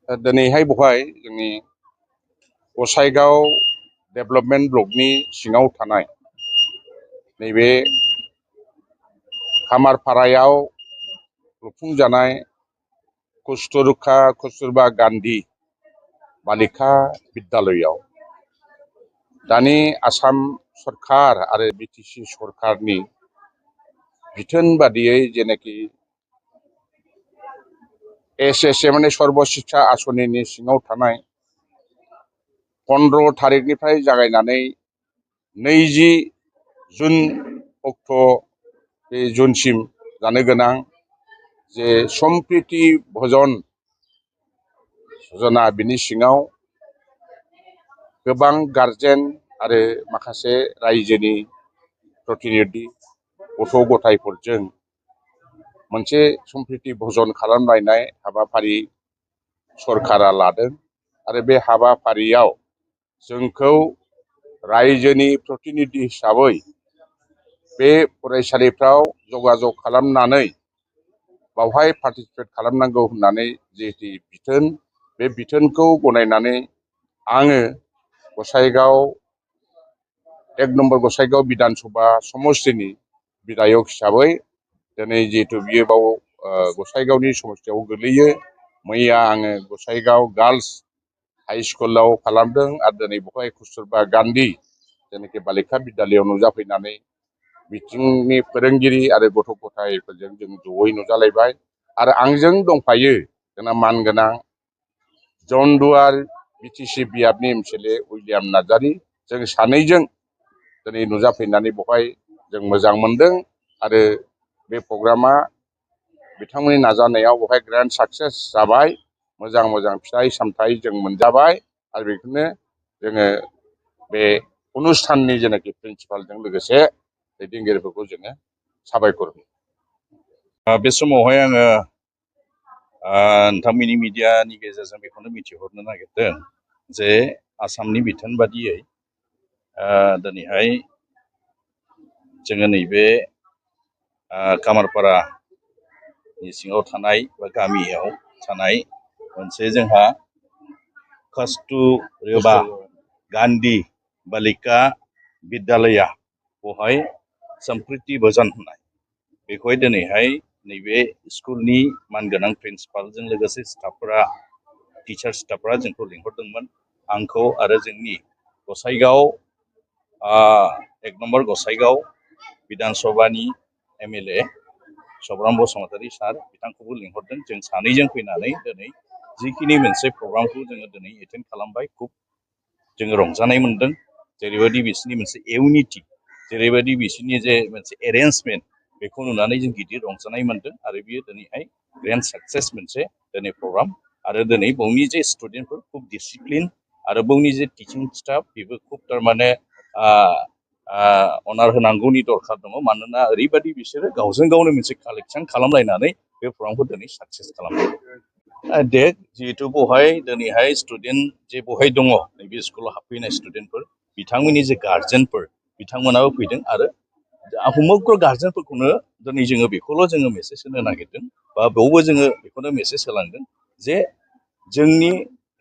दिनैहाय बहाय जोंनि गसाइगाव डेभेलपमेन्ट ब्लकनि सिङाव थानाय नैबे खामारपारायाव लुफुंजानाय कस्तुरबा गान्धी बालिका बिद्यालयआव दानि आसाम सरकार आरो बिटिसि सरकारनि बिथोन बादियै जेनाखि एसएसए माने सर्व शिक्षा आसनिनि सिङाव थानाय 15 थारिखनिफ्राय जागायनानै 20 जुन अक्ट' बे जुनसिम जानो गोनां जे सम्प्रीति भजन योजना बिनि सिङाव गोबां गार्जेन आरो माखासे रायजोनि प्रतिनिधि गथ' गथायफोरजों मोनसे सम्प्रीति भजन खालामलायनाय हाबाफारि सरकारा लादों आरो बे हाबाफारियाव जोंखौ रायजोनि प्रतिनिधि हिसाबै बे फरायसालिफ्राव जगाजग खालामनानै बावहाय पार्टिसिपेट खालामनांगौ होननानै जिहेतु बिथोन बे बिथोनखौ गनायनानै आङो गसाइगाव 1 नम्बर गसाइगाव विधान सभा समष्टिनि बिधायक हिसाबै दिनै जिहेतु बियो बाव गसाइगावनि समष्टियाव गोलैयो मैया आङो गसाइगाव गार्लस हाई स्कुलाव खालामदों आरो दिनै बहाय कस्तुरबा गान्धी जेनाखि बालिका बिद्यालयआव नुजाफैनानै बिथिंनि फोरोंगिरि आरो गथ' गथायफोरजों जों जयै नुजालायबाय आरो आंजों दंफायो जोंना मानगोनां जन्धुवार बिटिसि बियाबनि एमसिएलए उइलियाम नार्जारी जों सानैजों दिनै नुजाफैनानै बहाय जों मोजां मोनदों आरो बे प्रग्रामा बिथांमोननि नाजानायाव बहाय ग्रेन्ड साक्सेस जाबाय मोजां मोजां फिथाइ सामथाइ जों मोनजाबाय आरो बेखौनो जोङो बे अनुस्थाननि जेनाखि प्रिन्सिपालजों लोगोसे दैदेनगिरिफोरखौ जोङो साबायखर होयो। बे समावहाय आङो नोंथांमोननि मिडियानि गेजेरजों बेखौनो मिथिहरनो नागिरदों जे आसामनि बिथोन बादियै दिनैहाय जोङो नैबे कामारपारानि सिङाव थानाय बा गामियाव थानाय मोनसे जोंहा कस्तुरबा गान्धी बालिका बिद्यालया बहाय सम्प्रीति भजन होनाय बेखौहाय दिनैहाय नैबे स्कुलनि मानगोनां प्रिन्सिपालजों लोगोसे स्टाफफोरा टिचार स्टाफफोरा जोंखौ लिंहरदोंमोन आंखौ आरो जोंनि गसाइगाव 1 नम्बर गसाइगाव विधान सभानि एमएलए सब्राम बसुमतारी सार बिथांखौबो लिंहरदों जों सानैजों फैनानै दिनै जिखिनि मोनसे प्रग्रामखौ जोङो दिनै एटेन्ड खालामबाय खुब जोङो रंजानाय मोनदों जेरैबायदि बिसोरनि मोनसे इउनिटि जेरैबायदि बिसोरनि जे मोनसे एरेन्जमेन्ट बेखौ नुनानै जों गिदिर रंजानाय मोनदों आरो बियो दिनैहाय ग्रेन्ड साक्सेस मोनसे दिनै प्रग्राम आरो दिनै बावनि जे स्टुडेन्टफोर खुब डिसिप्लिन आरो बावनि जे टिचिं स्टाफ बेबो खुब थारमाने अनार होनांगौनि दरकार दङ मानोना ओरैबायदि बिसोरो गावजों गावनो मोनसे कालेक्सन खालामलायनानै बे प्रग्रामखौ दिनै साक्सेस खालामदों दे जिहेतु बहाय दिनैहाय स्टुडेन्ट जे बहाय दङ नैबे स्कुलाव हाबफैनाय स्टुडेन्टफोर बिथांमोननि जे गार्जेनफोर बिथांमोनाबो फैदों आरो समग्र गार्जेनफोरखौनो दिनै जोङो बेखौल' जोङो मेसेज होनो नागिरदों बा बेयावबो जोङो बेखौनो मेसेज होलांदों जे जोंनि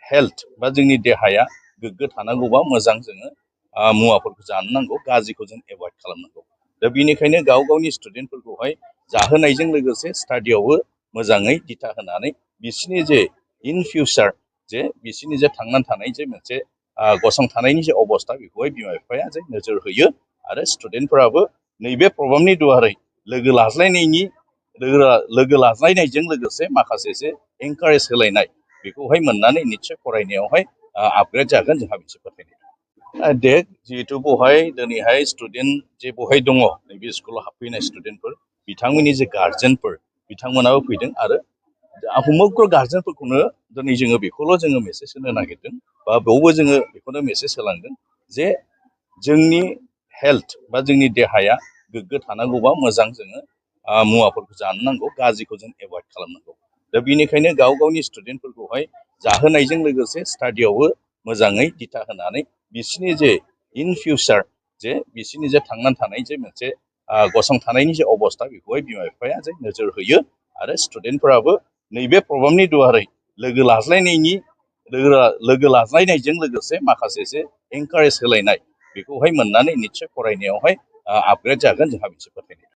हेल्थ बा जोंनि देहाया गोग्गो थानांगौबा मोजां जोङो मुवाफोरखौ जानो नांगौ गाज्रिखौ जों एभयड खालामनांगौ दा बेनिखायनो गाव गावनि स्टुडेन्टफोरखौहाय जाहोनायजों लोगोसे स्टाडियावबो मोजाङै दिथा होनानै बिसोरनि जे इन फिउचार जे बिसोरनि जे थांनानै थानाय जे मोनसे गसंथानायनि जे अबस्था बेखौहाय बिमा बिफाया जे नोजोर होयो आरो स्टुडेन्टफोराबो नैबे प्रग्रामनि दुवारै लोगो लाज्लायनायजों लोगोसे माखासे जे एनकारेज होलायनाय बेखौहाय मोननानै निस्सय फरायनायावहाय आपग्रेड जागोन जोंहा मोनसे फोथायनाय दे जिहेतु बहाय दिनैहाय स्टुडेन्ट जे बहाय दङ नैबे स्कुलाव हाबफैनाय स्टुडेन्टफोर बिथांमोननि जे गार्जेनफोर बिथांमोनाबो फैदों आरो समग्र गार्जेनफोरखौनो दिनै जोङो बेखौल' जोङो मेसेज होनो नागिरदों बा बेयावबो जोङो बेखौनो मेसेज होलांदों जे जोंनि हेल्थ बा जोंनि देहाया गोग्गो थानांगौबा मोजां जोङो मुवाफोरखौ जानो नांगौ गाज्रिखौ जों एभयड खालामनांगौ दा बेनिखायनो गाव गावनि स्टुडेन्टफोरखौहाय जाहोनायजों लोगोसे स्टाडियावबो मोजाङै दिथा होनानै बिसोरनि जे इन फिउचार जे बिसोरनि जे थांनानै थानाय जे मोनसे गसंथानायनि जे अबस्था बेखौहाय बिमा बिफाया जे नोजोर होयो आरो स्टुडेन्टफोराबो नैबे प्रग्रामनि दुवारै लोगो लाज्लायनायनि लोगो लाज्लायनायजों लोगोसे माखासेसो एनकारेज होलायनाय बेखौहाय मोननानै निस्सय फरायनायावहाय आपग्रेड जागोन जोंहा मोनसे फोथायनाय